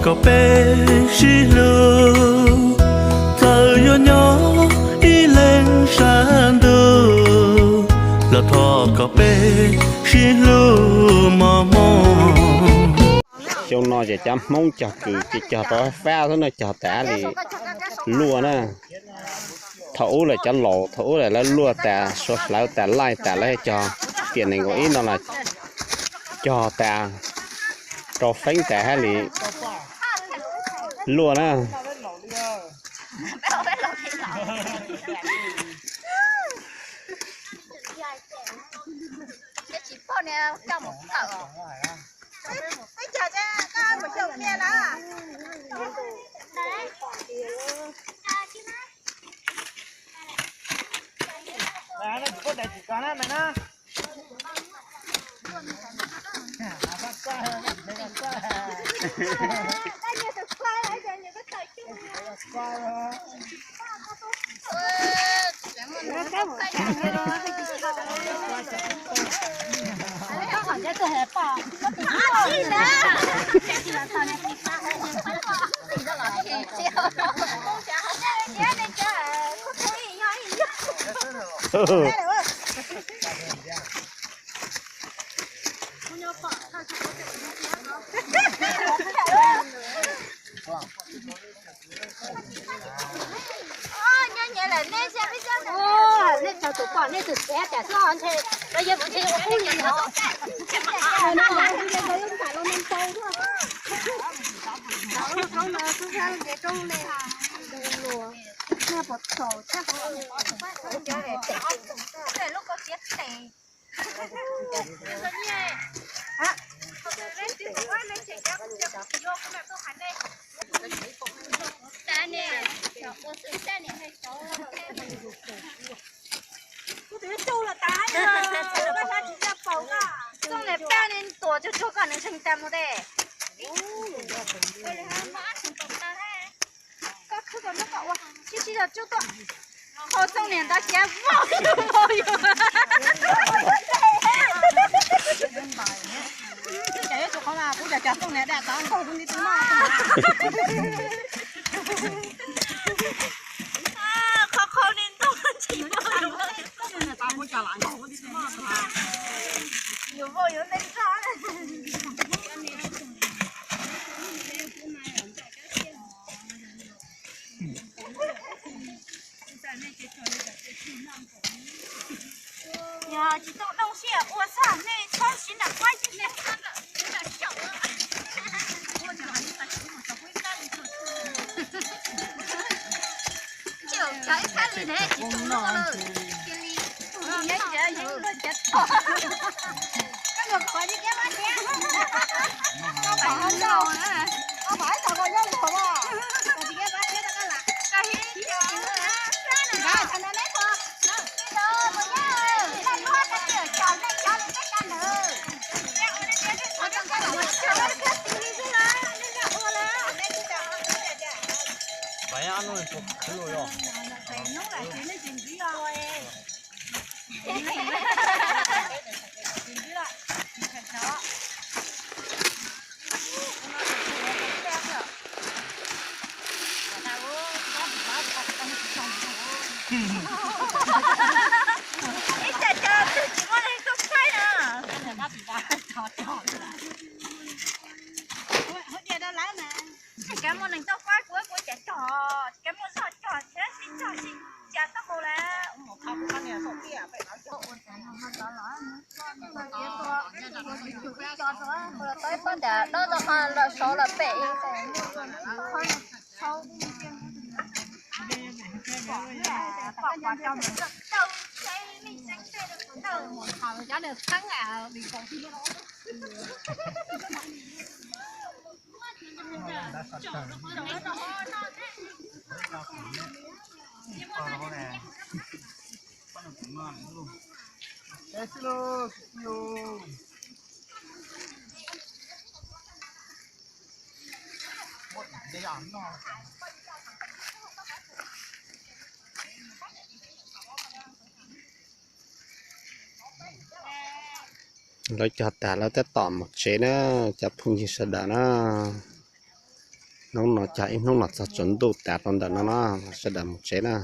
Kom peb sib hlub, txawm yuav nyob ib leeg sab ntuj, los thov kom peb sib hlub mos mos. Xyoo no ces cov Hmoob cog kws ces cog rau fab xwb na, cog tas li luaj na. Thaum ub lawm cov laus, thaum ub lawm lawv luaj tas, sua hlawv tas, laij tas, lawv cog tiam nees nkaum ib no los cog tas, rau feeb tas hab li luaj na. Nej tsaug tus pom nej tus txiv tas xwb ntshe, los yog tus ntshe ua qub li no. Txooj niam paj ne tuam tsuag tsuag koj nws ntseeg tas mus de. Koj khwb koj muab koj ua sib sib zog cub tuaj. Qhov txooj niam ntawd ciav vau yus vau yus. Ces yuav tsum qhov mas kuv cov cov txooj niam daj tod nkaug kuv nti tus noj. Qhov qhov li ntawd tsis vau yus. Yus vau yus ntej nroj. Yog tsis tau dooj siab ua xwb nej txhob siv nram qaib. Cov ib thaj li ne tsis tau noj lawm. Nyob tsev yus luaj cav tom. Koj mus qhov tsis kiab pab thiab. Koj pom ib tog koj nyob luag mas. Koj tsis kiab pab thiab rau koj lam. Nrad thaum no neb puas, neb puas yog leej muab koj twm cov neeg cov li peb cov ntawd. Ib co co twg tsis muaj neeg tuaj saib na. Tsis kav muaj neeg tuaj saib kuv, kuv cov cog, tsis kav muaj zog cog, tsis sib cog sib cav tau mus lawm. Tau ib pob nram dob tau qhov lawm saud lawm pem. Lawv cog tas lawv tab tom mus tsev na, cov phooj ywg sawv daws na. Hnub no cog ib hnub los txog tsaus ntuj tas rau ntawm no na, sawv daws mus tsev na.